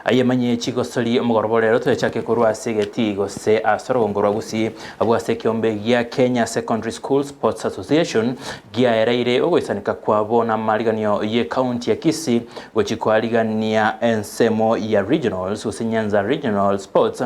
Ayemanye chigosori omogoroba rero toyachake korwa ase egetii gose ase orogongo rwa Gusii abwo ase ekeombe gia Kenya Secondary School Sports Association giaereire ogoisaneka kwabo namariganio ye county ya Kisii gochi koarigania ensemo ya regionals gose Nyanza Regional Sports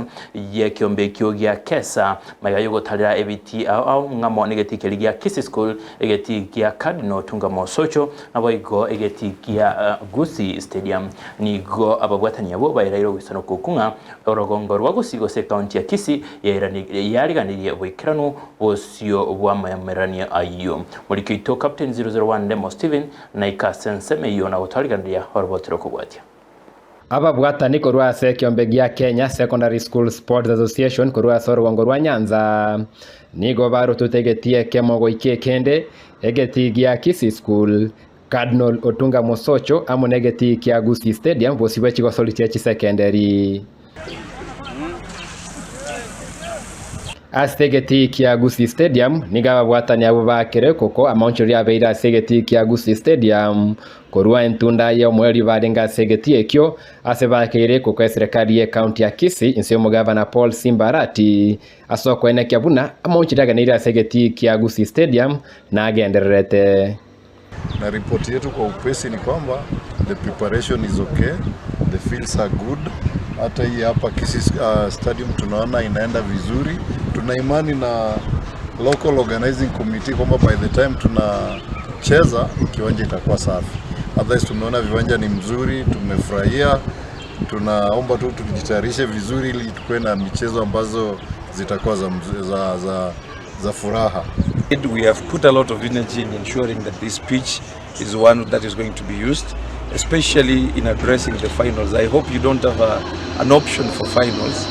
yekeombe ekio gia KESSA maiga yogotarera ebitii ao ao ng'amo negetii keria gia Kisii School, egetii gia Cardinal Tungamo Socho Naboigo egetii kia Gusii Stadium. Nigo ababwatani abwo bairaire ogoisanwa okwo ng'a orogongo rwa Gusii gose ekaunti ya Kisii yariganirie oboikeranu bosio bw'amayameranio ayio. Moriki oito Captain 001 Ndemo Stephen naika ase ensemo eyio na gotwariganiria oroboti rokobwatia. Ababwatani korwa ase ekeombe gia Kenya Secondary School Sports Association korwa ase orogongo rwa Nyanza nigo barotete egetii ekemo goika ekende, egetii gia Kisii School, Cardinal Otunga Mosocho amo negetii kia Gusii Stadium bosio bwe chigosori chie chisekenderi. Ase egetii kia Gusii Stadium nigo ababwatani abwo baakire koko amaonchoreria abeire ase egetii kia Gusii Stadium korwa entunda y'omoerio barenge ase egetii ekio ase baakeire koko eserekari y'ecounty ya Kisii inse y'omogavana Paul Simba Arati ase okoenekia buna amaonchoreria aganeire ase egetii kia Gusii Stadium nagendererete. Na ripoti yetu kwa upesi ni kwamba the preparation is okay, the fields are good. Hata hii hapa Kisii uh, stadium tunaona inaenda vizuri. Tuna imani na local organizing committee kwamba by the time tunacheza kiwanja itakuwa safi. Otherwise tumeona viwanja ni mzuri, tumefurahia. Tunaomba tu tujitayarishe vizuri ili tukuwe na michezo ambazo zitakuwa za, za, za, za furaha. We have put a lot of energy in ensuring that this pitch is one that is going to be used, especially in addressing the finals. I hope you don't have a, an option for finals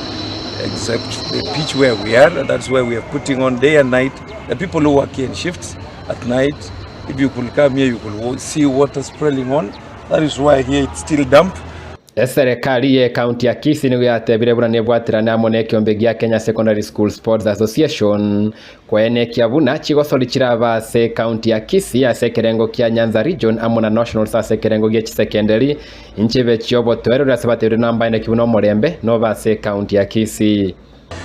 except the pitch where we are. And that's where we are putting on day and night. The people who work here in shifts at night, if you could come here, you could see water spraying on. That is why here it's still damp. Eserekari y'ecounty ya Kisii nigo yatebire buna nebwaterane amo nekeombe gia Kenya Secondary School Sports Association koenekia buna chigosori chiraba ase ecounty ya Kisii ase ekerengo kia Nyanza region amo na nationals ase ekerengo gie chisekenderi inchibe chiobotoereru ase batebire nambaeneki buna omorembe nobe ase ecounty ya Kisii.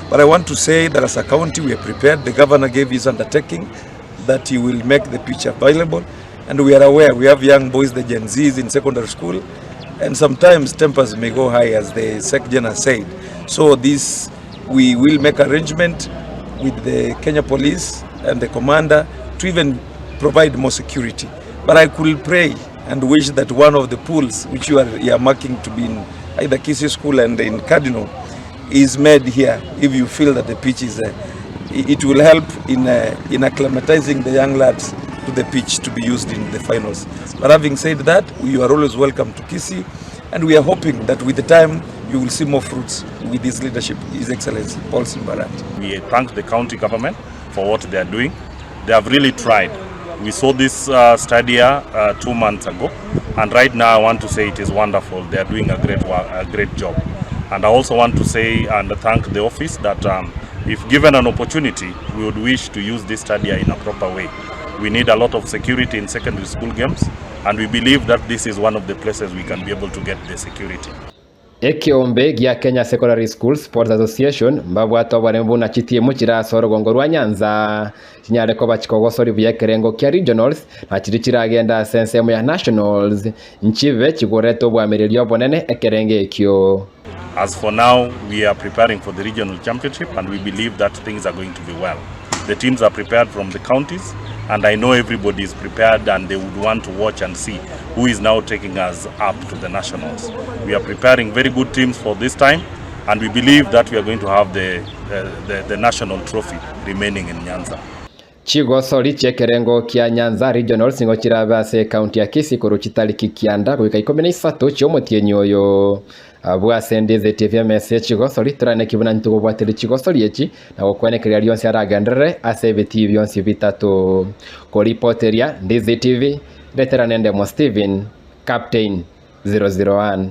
But I want to say that as a county we are prepared. The governor gave his undertaking that he will make the pitch available. And we are aware we have young boys, the Gen Zs in secondary school, and sometimes tempers may go high, as the SecGen has said. So this, we will make arrangement with the Kenya police and the commander to even provide more security. But I could pray and wish that one of the pools, which you are, you are marking to be in either Kisii School and in Cardinal, is made here. If you feel that the pitch is, it will help in, in acclimatizing the young lads to the pitch to be used in the finals. But having said that, you are always welcome to Kisii, and we are hoping that with the time you will see more fruits with his leadership, His Excellency Paul Simba Arati. We thank the county government for what they are doing. They have really tried. We saw this uh, stadia uh, 2 months ago, and right now I want to say it is wonderful. They are doing a great work, a great job. And I also want to say and thank the office that if given an opportunity, we would wish to use this stadia in a proper way. We need a lot of security in secondary school games, and we believe that this is one of the places we can be able to get the security. Ekeombe gia Kenya Secondary School Sports Association mbabwate oboremu buna chitimu chirase orogongo rwa Nyanza chinyare koba chikogosori buya ekerengo kia regionals na chiri chiragenda ase ensemo ya nationals nchibe chigorete obwamereria obonene ekerenge ekio. As for now, we are preparing for the regional championship and we believe that things are going to be well. The teams are prepared from the counties and I know everybody is prepared and they would want to watch and see who is now taking us up to the nationals. We are preparing very good teams for this time and we believe that we are going to have the national trophy remaining in Nyanza. Chigosori chiekerengo kia Nyanza Regionals nigo chirabe ase ekaunti ya Kisii korwa chitariki kianda goika 13 chiomotienyi oyo abwo ase Ndizi TV emesa echigosori torane kibuna ntugobwateri chigosori echi na gokwenekeria rionsi aragenderere ase ebitii bionsi bitato koripoteria Ndizi TV reterane Ndemo Steven Captain 001.